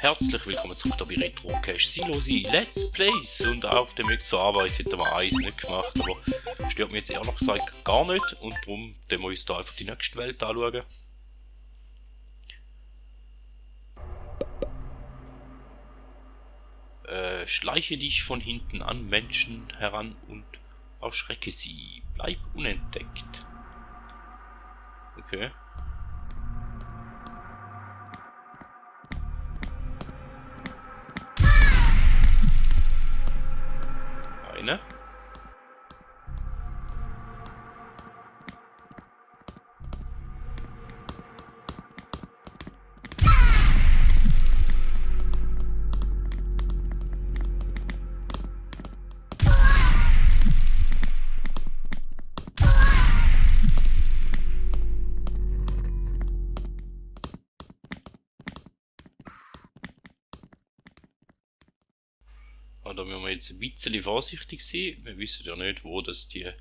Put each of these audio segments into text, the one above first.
herzlich willkommen zurück hier bei Retro-Cache Silosi Let's Plays. Und auf dem Weg zur Arbeit hätten wir eins nicht gemacht, aber stört mich jetzt ehrlich gesagt gar nicht. Und darum wir uns da einfach die nächste Welt anschauen. Schleiche dich von hinten an Menschen heran und erschrecke sie. Bleib unentdeckt. Okay. Eine. Da müssen wir jetzt ein bisschen vorsichtig sein. Wir wissen ja nicht, wo das die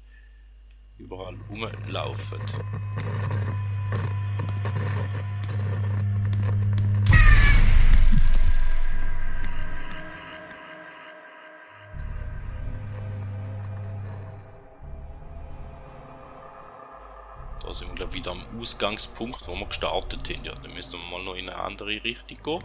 überall rumlaufen. Da sind wir glaube wieder am Ausgangspunkt, wo wir gestartet haben. Ja, dann müssen wir mal noch in eine andere Richtung gehen.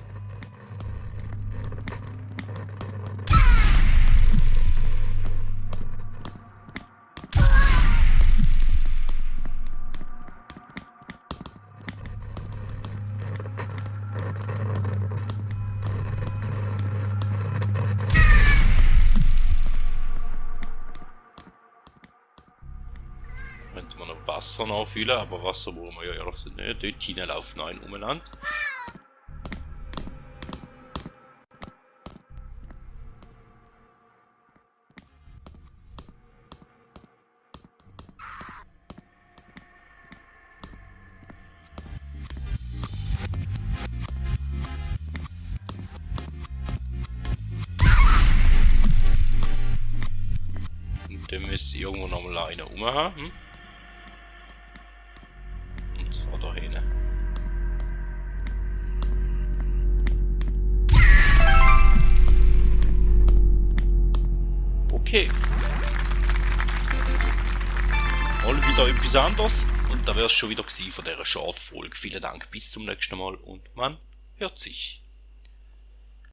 Könnte man noch Wasser nachfüllen, aber Wasser brauchen wir ja ehrlich gesagt nicht. Dort hinten läuft noch ein umeinander. Und dann müsste irgendwo noch mal einer rum haben. Und zwar da hinten. Okay. Mal wieder etwas anderes. Und da wäre es schon wieder gewesen von dieser Short-Folge. Vielen Dank, bis zum nächsten Mal und man hört sich.